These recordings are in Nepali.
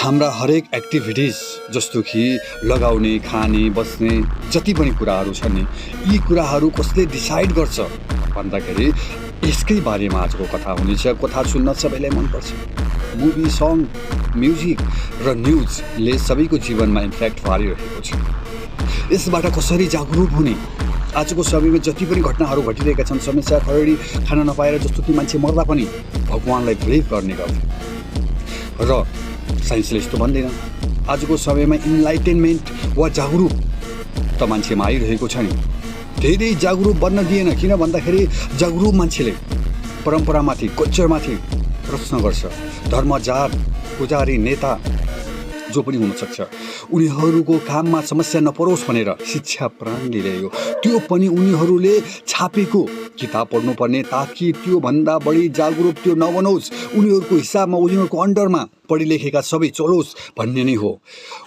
हाम्रा हरेक एक्टिभिटिज जस्तो कि लगाउने, खाने, बस्ने जति पनि कुराहरू छन् नि, यी कुराहरू कसले डिसाइड गर्छ भन्दाखेरि यसकै बारेमा आजको कथा हुनेछ। कथा सुन्न सबैलाई मनपर्छ। मुभी, सङ, म्युजिक र न्युजले सबैको जीवनमा इम्प्याक्ट पारिरहेको छ। यसबाट कसरी जागरुक हुने? आजको समयमा जति पनि घटनाहरू घटिरहेका छन्, समस्या खरेडी खान नपाएर जस्तो कि मान्छे मर्दा पनि भगवानलाई बिलिभ गर्ने गर्छ र साइन्सले यस्तो भन्दैन। आजको समयमा इन्लाइटेनमेन्ट वा जागरुक त मान्छेमा आइरहेको छ नि। धेरै जागरुक बन्न दिएन, किन भन्दाखेरि जागरुक मान्छेले परम्परामाथि, कल्चरमाथि प्रश्न गर्छ। धर्म, जात, पुजारी, नेता जो पनि हुनसक्छ, उनीहरूको काममा समस्या नपरोस् भनेर शिक्षा प्रणाली ल्यायो। त्यो पनि उनीहरूले छापेको किताब पढ्नुपर्ने, ताकि त्योभन्दा बढी जागरुक त्यो नबनोस्। उनीहरूको हिसाबमा, उनीहरूको अन्डरमा पढी लेखेका सबै चलोस् भन्ने नै हो।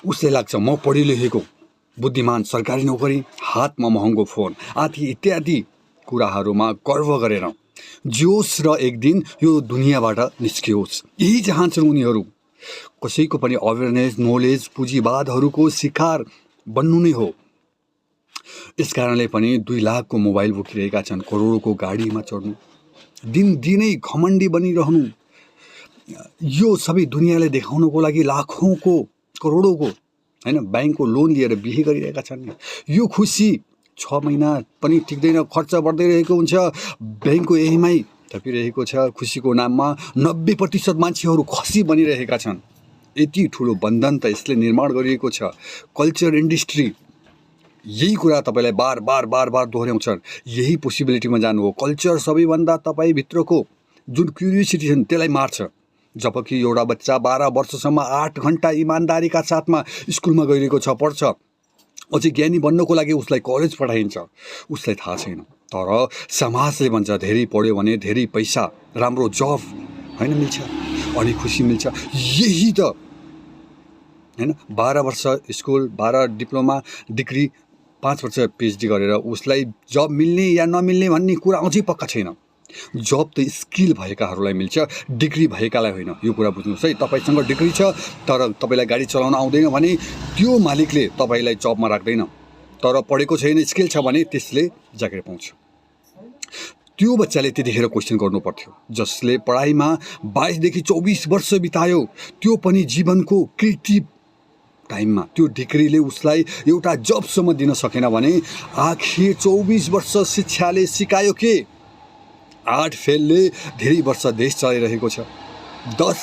उसले लाग्छ म पढी लेखेको, बुद्धिमान, सरकारी नोकरी, हातमा महँगो फोन आदि इत्यादि कुराहरूमा गर्व गरेर जोस् र एक दिन यो दुनियाँबाट निस्कियोस्, यही चाहन्छन् उनीहरू। कसैको पनि अवेरनेस, नलेज, पुँजीवादहरूको शिकार बन्नु नै हो। यस कारणले पनि 2 लाखको मोबाइल बोकिरहेका छन्, करोडको गाडीमा चढ्नु, दिनदिनै घमण्डी बनिरहनु, यो सबै दुनियाँलाई देखाउनको लागि लाखौँको, करोडौँको हैन ब्याङ्कको लोन लिएर बिहे गरिरहेका छन्। यो खुसी 6 महिना पनि टिक्दैन, खर्च बढ्दै रहेको हुन्छ, ब्याङ्कको EMI थपिरहेको छ। खुसीको नाममा 90% मान्छेहरू खसी बनिरहेका छन्। यति ठुलो बन्धन त यसले निर्माण गरिएको छ। कल्चर इन्डस्ट्री यही कुरा तपाईँलाई बार बार दोहोऱ्याउँछन्। यही पोसिबिलिटीमा जानु हो। कल्चर सबैभन्दा तपाईँभित्रको जुन क्युरियोसिटी छ त्यसलाई मार्छ। जबकि एउटा बच्चा 12 वर्षसम्म 8 घन्टा इमान्दारीका साथमा स्कुलमा गइरहेको छ, पढ्छ, अझै ज्ञानी बन्नको लागि उसलाई कलेज पठाइन्छ, उसलाई थाहा छैन। तर समाजले भन्छ धेरै पढ्यो भने धेरै पैसा, राम्रो जब हैन मिल्छ अनि खुसी मिल्छ। यही त हैन 12 वर्ष स्कुल, 12 डिप्लोमा, डिग्री, 5 वर्ष PhD गरेर उसलाई जब मिल्ने या नमिल्ने भन्ने कुरा अझै पक्का छैन। जब त स्किल भएकाहरूलाई मिल्छ, डिग्री भएकालाई होइन। यो कुरा बुझ्नुहोस् है। तपाईँसँग डिग्री छ तर तपाईँलाई गाडी चलाउन आउँदैन भने त्यो मालिकले तपाईँलाई जबमा राख्दैन। तर पढेको छैन, स्किल छ भने त्यसले जागिर पाउँछ। त्यो बच्चाले त्यतिखेर क्वेसन गर्नु पर्थ्यो। जसले पढाइमा 22 देखि 24 वर्ष बितायो, त्यो पनि जीवनको क्रिएटिभ टाइममा, त्यो डिग्रीले उसलाई एउटा जबसम्म दिन सकेन भने आखिर 24 वर्ष शिक्षाले सिकायो के? 8 फेलले धेरै वर्ष देश चलाइरहेको छ। 10